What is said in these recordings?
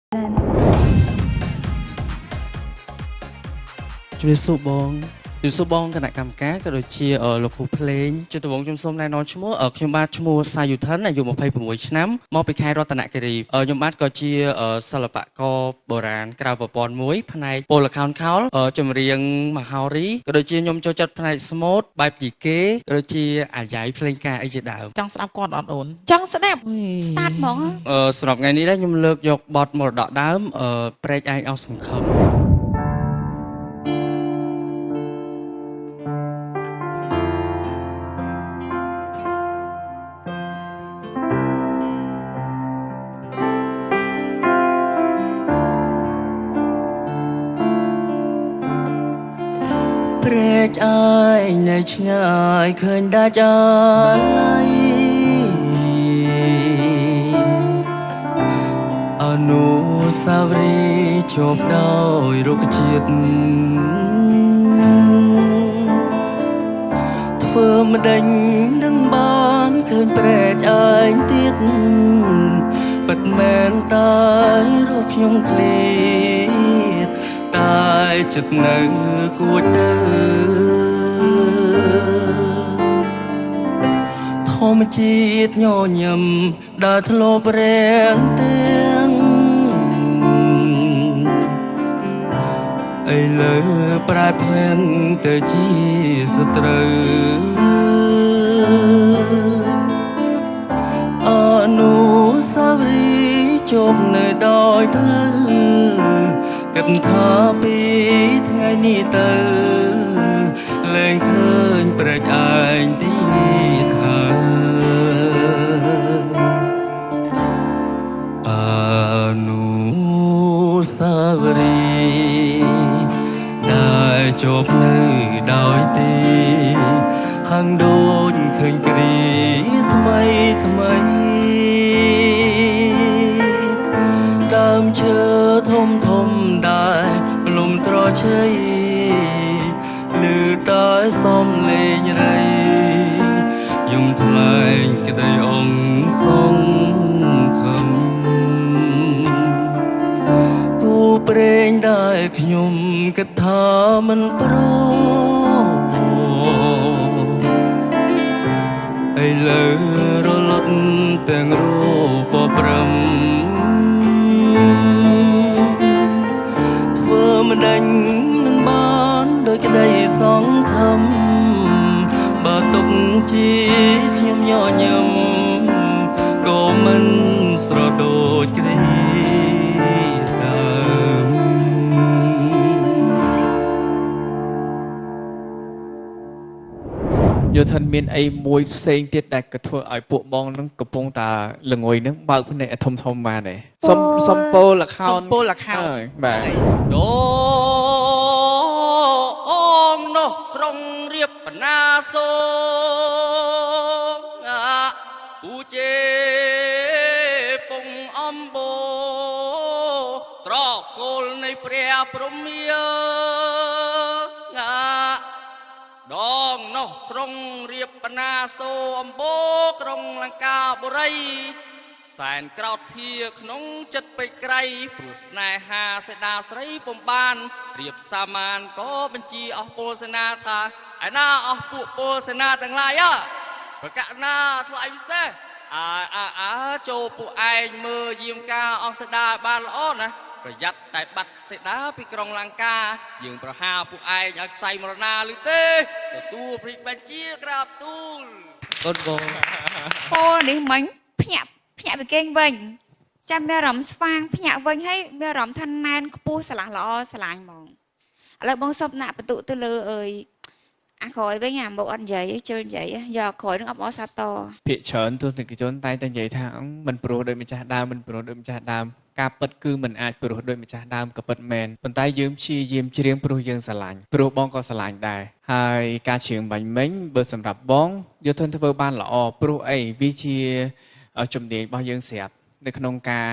ជំរាបសួរបងជំរាបសួរបងគណៈកម្មការក៏ដូចជាលោកគ្រូភ្លេងជាដំបូងខ្ញុំសូមណែនាំឈ្មោះខ្ញុំបាទឈ្មោះសាយុធិនអាយុ26ឆ្នាំមកពីខេត្តរតនគិរីខ្ញុំបាទក៏ជាសិល្បករបុរាណក្រៅប្រព័ន្ធមួយផ្នែកពលល្ខោនខោលចម្រៀងមហោរីក៏ដូចជាខ្ញុំចូលចិត្តផ្នែកស្មូតបែបយីកេក៏ដូចជាអាយ៉ៃភ្លេងការអីជាដើម ចង់ស្ដាប់គាត់អត់អូន ចង់ស្ដាប់ start ហ្មង សម្រាប់ថ្ងៃនេះដែរខ្ញុំលើកយកបទមរតកដើមព្រែកឯងអស់សង្ឃឹម ព្រែកឯងនៅឆ្ងាយឃើញដាច់អល័យអនុស្សាវរីយ៍ជាប់ដោយរុក្ខជាតិធ្វើម្ដេចនឹងបានឃើញព្រែកឯងទៀតពិតមែនតែរូបខ្ញុំឃ្លាតតែចិត្តនៅគួចទៅ ធម្មជាតិញញឹមដើរធ្លប់រាងទាំងឥឡូវប្រែភ្លៀងទៅជាសត្រូវអនុស្សាវរីយ៍ជប់នៅដោយផ្លូវគិតថាពីថ្ងៃនេះទៅលែងឃើញព្រែកឯងទៀតហើយ អនុស្សាវរីយ៍ដែលជាប់នៅដោយទីខាងដូចឃើញគ្រាថ្មីថ្មីដើមឈើធំធំដែលលំត្រជ័យឮតែសំលេងរៃយំថ្លែងក្តីអង្គសងខំ គូព្រេងដែលខ្ញុំគិតថាមិនព្រមឥឡូវរលត់ទាំងរូបព្រំធ្វើមិនដេញនឹងបានដោយក្តីសង្ឃឹមបើទុកជាខ្ញុំញញឹមក៏មិនស្រដូចគ្រាដើម យោធិនមានអីមួយផ្សេងទៀតដែលក៏ធ្វើឲ្យពួកបងនឹងកំពុងតាល្ងុយនឹងបើកភ្នែកឲ្យធំធំបានទេសុំសុំពោលល្ខោ សុ ន ំពលល្ខោន អើយបាទ ហ្នឹងហើយ ដូអងនោះក្រុងរៀបបណាសូអាពូជេពងអំបូត្រកូលនៃព្រះព្រមាអាដងនោះក្រុងរៀបបណាសូអំបូក្រុងលង្កាបុរី សែនក្រោតធាក្នុងចិត្តពេកក្រៃព្រោះស្នេហាសេដាស្រីពុំបានរៀបសាមានក៏បញ្ជាអស់ពលសេនាថាឯណាអស់ពួកពលសេនាទាំងឡាយអើប្រកាសណាថ្លៃពិសេសអាអាអាចូលពួកឯងមើលយាមការអស់សេដាឲ្យបានល្អណាស់ប្រយ័ត្នតែបាត់សេដាពីក្រុងលង្កាយើងប្រហារពួកឯងឲ្យខ្សែមរណាឬទេទទួលព្រិចបញ្ជាក្រាបទូលកូនបង ពោនេះមិញភ្ញាក់ភ្ញាក់ពីគេងវិញចាំមានអារម្មណ៍ស្វាងភ្ញាក់វិញហើយមានអារម្មណ៍ថាណែនខ្ពស់ស្រឡះល្អស្រឡាញ់ហ្មងឥឡូវបងសុំដាក់បន្ទុកទៅលើអើយអាក្រោយវិញអាមកអត់និយាយទេជិលនិយាយទេយកអាក្រោយនឹងអបអរសាទរ ភាកច្រើនទស្សនិកជនតែងតែនិយាយថាអឺមិនព្រោះដោយម្ចាស់ដើមមិនព្រោះដោយម្ចាស់ដើមការពិតគឺមិនអាចព្រោះដោយម្ចាស់ដើមក៏ពិតមែនប៉ុន្តែយើងព្យាយាមច្រៀងព្រោះយើងស្រឡាញ់ព្រោះបងក៏ស្រឡាញ់ដែរហើយការច្រៀងបាញ់មិញបើសម្រាប់បងយោធិនធ្វើបានល្អព្រោះអីវាជាជំនាញរបស់យើងស្រាប់នៅក្នុងការ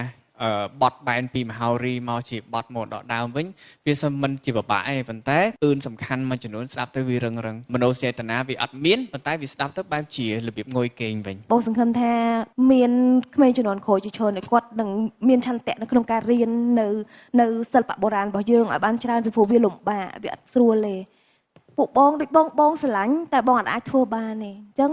បត់បែនពីមហោរីមកជាបត់មកដកដើមវិញវាសមិនជាពិបាកឯងប៉ុន្តែអឿនសំខាន់មួយចំនួនស្ដាប់ទៅវារឹងរឹងមនោចេតនាវាអត់មានប៉ុន្តែវាស្ដាប់ទៅបែបជារបៀបងុយគេងវិញ បងសង្ឃឹមថាមានក្មេងជំនាន់ក្រោយជាច្រើនដែលគាត់នឹងមានឆន្ទៈនៅក្នុងការរៀននៅសិល្បៈបុរាណរបស់យើងឲ្យបានច្រើនពីព្រោះវាលំបាកវាអត់ស្រួលទេពួកបងដូចបងបងស្រឡាញ់តែបងអត់អាចធ្វើបានទេអញ្ចឹង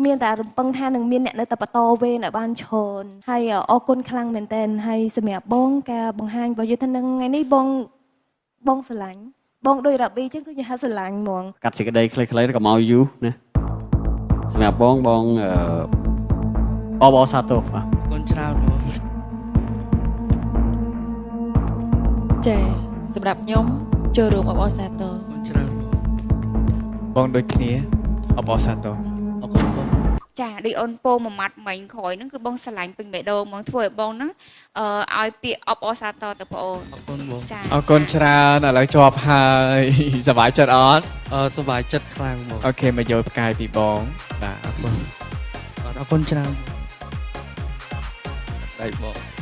មានតែរំពឹងថានឹងមានអ្នកនៅតែបន្តវេនឲ្យបានច្រើនហើយអរគុណខ្លាំងមែនតើហើយសម្រាប់បងការបង្ហាញរបស់យើងថានឹងថ្ងៃនេះបងបងស្រឡាញ់បងដោយរ៉ាប៊ីអញ្ចឹងគឺគេហៅស្រឡាញ់ហ្មង កាត់សេចក្តីខ្លីៗកុំឲ្យយូរណាសម្រាប់បងបងអឺអបអរសាទរបាទ អរគុណច្រើនបង ចាសម្រាប់ខ្ញុំចូលរួមអបអរសាទរ អរគុណច្រើនបង បងដូចគ្នាអបអរសាទរ អរគុណបង ចាដូចអូនពោមួយម៉ាត់មិញក្រោយហ្នឹងគឺបងស្រឡាញ់ពេញបេះដូងហ្មងធ្វើឲ្យបងហ្នឹងអឺឲ្យពាក្យអបអរសាទរទៅប្អូន អរគុណបង ចា អរគុណច្រើនឥឡូវជាប់ហើយ សប្បាយចិត្តអត់ អឺសប្បាយចិត្តខ្លាំងបង OK មកយកផ្កាយពីបងបាទអរគុណ បាទអរគុណច្រើនដៃបង